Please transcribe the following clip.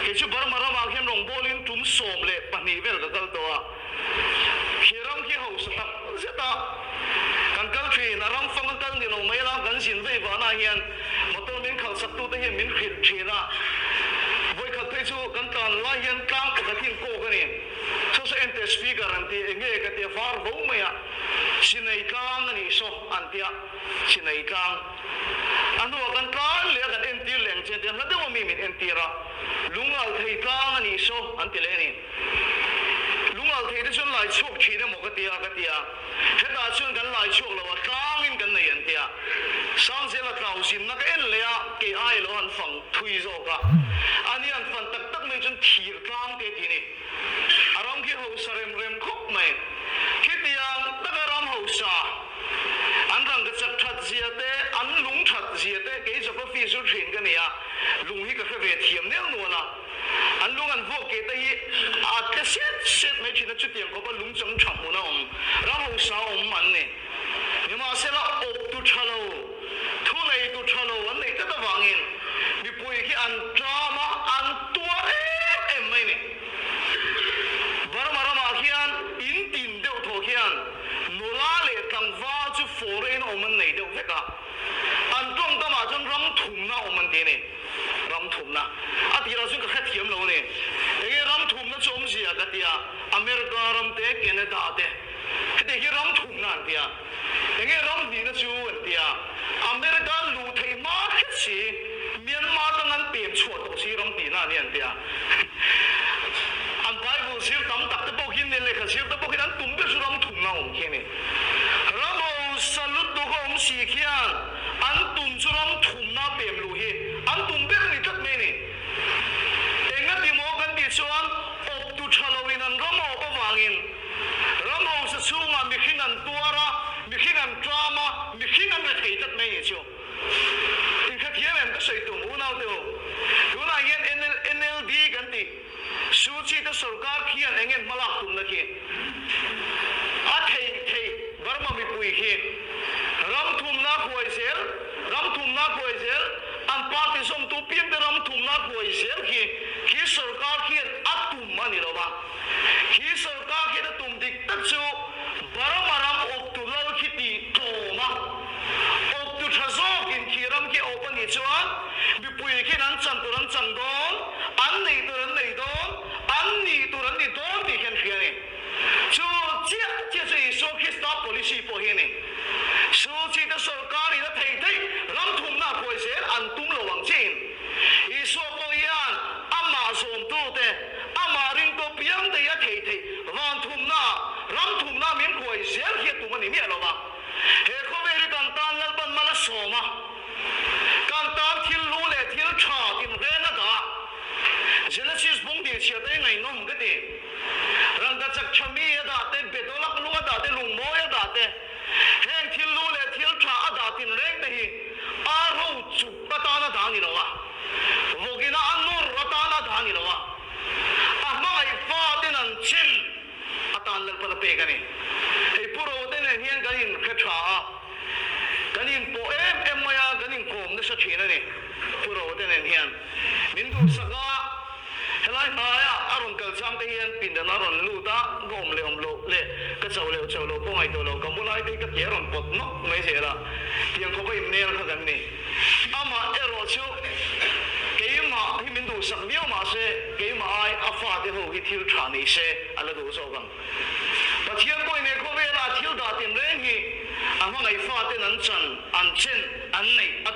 Kei chu Burma ramah khian rawngbawlin tum 12 vel ka kal tawh a. Khi ram khi hausa tak zet a kan kal thin. A ram fang a kal ni lo mai la, kan zin vei vanah hian motor min khalh sak tute hian min hrilh thin a. Vawikhat phei chu kan tlan lai hian tlang pakhat hi an kawk a ni. Saw saw ente speaker an ti, enge ka ti a var vo mai a, Sinai tlang a nih saw an ti a, Sinai tlang. A hnuah kan tlan leh a kan entir leh ang che an ti a, hla deuh a mi min entir a, Lungal thei tlang a nih saw an ti leh a ni. Lungal thei te chuan lai chhuak thin emaw ka ti a ka ti a, hetah chuan kan lai chhuak lo a, tlangin kan nei an ti a. Sangzela tlau zinna ka en leh a, kei ai lo han fang thui zawk a, ani han fan tak tak mai chuan thir tlang te ti a ni. A ram khi hausa rem rem khawp mai. Khitiang taka ram hausa an rangkachak that zia te, an lung that zia te kei geography chu thin ka ni a, lung hi ka hre ve thiam nel nual a. An lung an vuak keh te hi a tle set set mai thin a, chutiang khawpa lung chang tha hmun a awm, ram hausa awm an ni. Nimahsela awptu tha lo, thuneitu tha lo an neih tlat avangin mipui khi an ṭam a, an tuar em em mai a ni. Burma ramah hian in tin deuh thaw hian nula leh tlangval chu foreign awm an nei deuh vek a, an tawngkamah chuan ram thumna awm an ti a ni. Ram thumna a tirah chuan ka hrethiam lo a ni. Enge ram thumna chu awmzia ka ti a, America ram te, Canada te. Hetiang hi ram thumna an ti a, enge ram hnihna chu an ti a, America an luh theih hma hret si, Myanmar dang an pem chhuah tawh si ram tihna a ni an ti a. An Bible zir tam tak te pawh khian leh lehkha zir te pawh khian an tum ber chu ram thumna a awm khi a ni. Ram hausa lutuk a awm si khian an tum chu ram thumna pem luh hi an tum ber a ni tlat mai a ni. Engati maw kan tih chuan awptu tha loin an ram a awp avangin, Ram hausa chhungah mihring an tuar a, mihring an tlam a, mihring an rethei tlat mai ni chu. Inkhathiam em ka sawi tum unau te u. Tunah hian NLD kan tih Suu Kyi te sorkar khian eng nge hmalak tumna khi a thei thei Burma mipui khi ram thumna huai zel, ram thumna huai zel, an party zawmtu piang te ram thumna huai zel khi khi sorkar khian a tum a ni lo va. Khi sorkar khian a tum dik tak chu Burma ram awptu lal khi tih tlawm a, awptu tha zawkin khi ram khi a awp a nih chuan mipui khian an chan tur an chan dawn, an neih tur an nei dawn, an nih tur an ni dawn tih khi an hria a ni. Chu chiah chiah chu Isua Krista policy pawh hi a ni. Sulchite sorkar in a theih theih ram thumna a khuai zel an tum lo ang chiahin Isua pawh hian amah zawmtute, amah ringtu piangte hi a thei theih van thumna, ram thumna min khuai zel hi a tum a ni miah lo va. He khawvel hi kan tan Lalpan mal a sawm a, kan tan thil lu leh thil tha tinreng a dah a. Genesis bung tih chhiat a ingaihnawm ka ti. Rangkachak tha mi a dah te, bedawlak lung a dah te, lungmawi a dah te, heng thil lu leh thil tha a dah tinreng te hi a ro chuk atana dah a ni lo a, vawkina a nawr atana dah a ni lo a, a hmangaih faten an chen atan Lalpan a pek a ni. Hei Pu Rote nen hian kan inhre tha a, kan inpawh em em mai a, kan inkawm nasa thin a ni Pu Rote nen hian. Min duhsak a, helai hnaia a rawn kal chang te hian pindan a rawn lut a, ka awm leh awm loh leh ka chauh leh chauh loh pawh ngaihtuah loh, ka mu lai te hi ka ke a rawn pawt nawk mai zel a, tiang khawpa innel kha kan ni. Amah erawh chu keimah hi min duhsak viau mah se, keimah ai a fate ho hi thil tha nei se a la duh zawk ang. Pathian pawhin he khawvela a thil dah tinreng hi a hmangaih faten an chan, an chen, an neih a duh.